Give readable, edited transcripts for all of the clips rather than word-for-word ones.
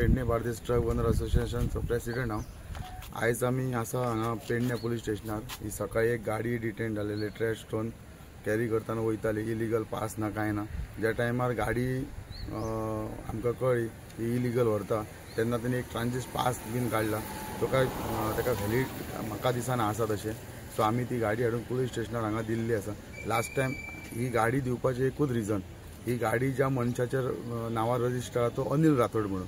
Pedne Bardez truck owner असोसिएशनचो president हांव. आयज आमी आसा हांगा पेडणे पुलीस स्टेशनार. ही सकाळी एक गाडी डिटेन जालेली, ट्रॅश स्टोन कॅरी करतना वयताली, इलिगल पास ना कांय ना. ज्या टायमार गाडी आमकां कळ्ळी ही इलिगल व्हरता तेन्ना तेणी एक ट्रान्जीट पास बीन काडला, तो काय ताका व्हॅलीड म्हाका दिसना आसा तशें. सो आमी ती गाडी हाडून पुलीस स्टेशनार हांगा दिल्ली आसा. लास्ट टायम ही गाडी दिवपाचें एकूच रिजन, ही गाडी ज्या मनशाच्या नांवार रजिस्टर आसा तो अनिल राठोड म्हणून,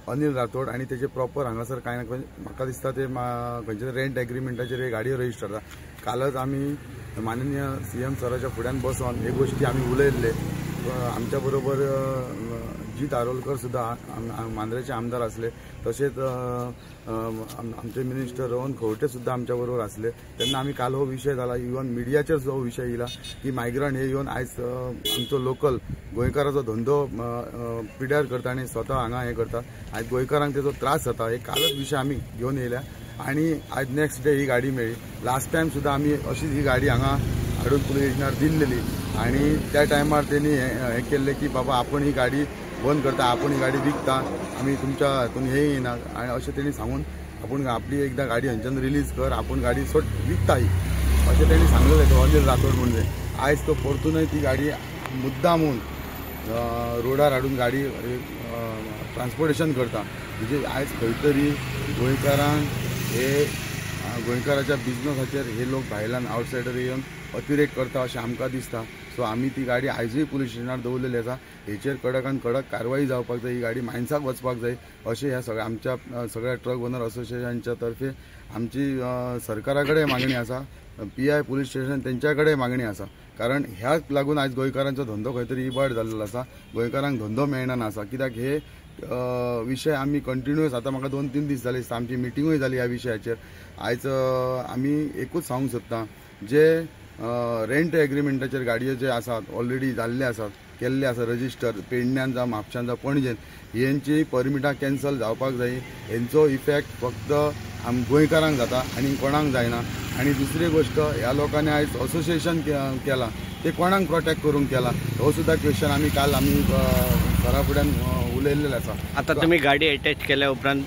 अनिल राठोड, आनी तेजे प्रॉपर हांगासर कांय ना. म्हाका दिसता ते खंयच्या रेंट एग्रीमेंटाचेर ही गाडी रजिस्टर आसा. कालच आमी माननीय CM सराच्या फुड्यान बसोन हे गोश्टी आमी उलयल्ले. आमच्या बरोबर जीत आरोलकर सुद्दां मांद्रेचे आमदार आसले, तशेंच आमचे मिनिस्टर रोहन खंवटे सुद्दां आमच्या बरोबर आसले. तेन्ना आमी काल हो विशय जाला, इवन मिडियाचेर सुद्दां हो विशय येयला की मायग्रंट हे येवन आयज आमचो लोकल गोंयकाराचो धंदो पिड्यार करता आनी स्वता हांगा हें करता. आयज गोंयकारांक तेजो त्रास जाता. हे कालच विशय आमी घेवन येयल्या आनी आयज नेक्स्ट डे ही गाडी मेळ्ळी. लास्ट टायम सुद्दां आमी अशीच ही गाडी हांगा हाडून पुलीस स्टेशनार दिल्लेली आनी त्या टायमार तेणी हें केल्लें की बाबा आपूण ही गाडी बंद करता, आपूण ही गाडी विकता, आमी तुमच्या हातून हें येना आनी अशें तेणी सांगून आपूण आपली एकदां गाडी हंच्यान रिलीज कर, आपूण गाडी सोड विकता ही, अशें तेणी सांगलेलें तो अनिल राठोड म्हणजे. आयज तो परतूनय ती गाडी मुद्दामून रोडार हाडून गाडी ट्रान्सपोर्टेशन करता. म्हणजे आयज खंय तरी गोंयकारांक हे गोंयकाराच्या बिजनसाचेर हे लोक भायल्यान आवटसायडर येवन अतिरेक करता अशें आमकां दिसता. सो आमी ती गाडी आयजूय पुलीस स्टेशनार दवरलेली आसा. हेचेर कडकान कडक कारवाई जावपाक जाय, ही गाडी मायन्साक वचपाक जाय अशें ह्या सगळ्या आमच्या सगळ्या ट्रक ओनर असोसिएशनच्या तर्फे आमची सरकारा कडेन मागणी आसा, PI police station तेंच्या कडेन मागणी आसा. कारण ह्याच लागून आयज गोंयकारांचो धंदो खंय तरी इबाड जाल्लो आसा, गोंयकारांक धंदो मेळना आसा. कित्याक हे विशय आमी कंटिन्युअस आतां म्हाका 2-3 दीस जाले दिसता आमची मिटिंगूय जाली ह्या विशयाचेर. आयज आमी एकूच सांगूंक सोदता, जे रेंट एग्रीमेंटाचेर गाडयो जे आसात ऑलरेडी जाल्ले आसात, केल्ले आसा रजिस्टर पेडण्यान जावं म्हापशान जावं पणजेन, हेंची परमिटां कॅन्सल जावपाक जाय. हेंचो इफेक्ट फक्त आम गोंयकारांक जाता आनी कोणाक जायना. आनी दुसरी गोश्ट, ह्या लोकांनी आयज असोसिएशन केलां ते कोणाक प्रोटेक्ट करूंक केलां हो सुद्दां क्वेश्चन आमी काल आमी सरा फुड्यान उलयल्लें आसा. आतां तुमी गाडी अटॅच केल्या उपरांत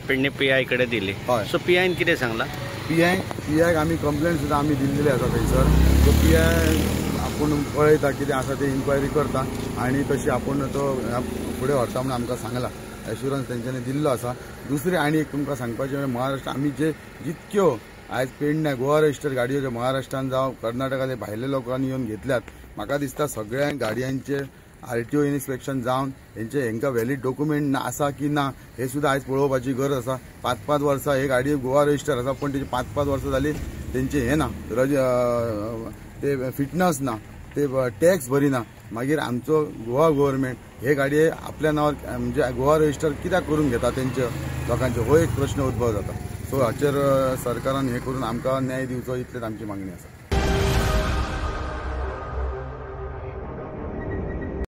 पेडणे PI कडेन दिली, हय. सो PIन कितें सांगलां? PIक आमी कंप्लेन सुद्दां आमी दिल्लेली आसा थंयसर. सो PI आपूण पळयता कितें आसा तें इन्क्वायरी करता आनी तशी आपूण तो फुडें व्हरता म्हणून आमकां सांगलां, एश्युरन्स तेंच्यांनी दिल्लो आसा. दुसरें आनी एक तुमकां सांगपाचें म्हणल्यार महाराष्ट्र आमी जे जितक्यो आयज पेडण्या गोवा रजिस्टर गाडयो ज्यो महाराष्ट्रान जावं कर्नाटकांतले भायले लोकांनी येवन घेतल्यात, म्हाका दिसता सगळ्या गाडयांचे RTO inspection जावन हेंचे हेंकां व्हॅलीड डॉक्युमेंट ना आसा की ना हे सुद्दां आयज पळोवपाची गरज आसा. 5-5 वर्सां हे गाडी गोवा रजिस्टर आसा पण तेजी 5-5 वर्सां जाली तेंचे हें ना, ते फिटनस ना, ते टॅक्स भरिना. मागीर आमचो गोवा गव्हर्मेंट हे गाडये आपल्या नांवार म्हणजे गोवा रजिस्टर कित्याक करून घेता तेंचे लोकांचे, हो एक प्रश्न उद्भव जाता. सो हाचेर सरकारान हें करून आमकां न्याय दिवचो इतलेच आमची मागणी आसा.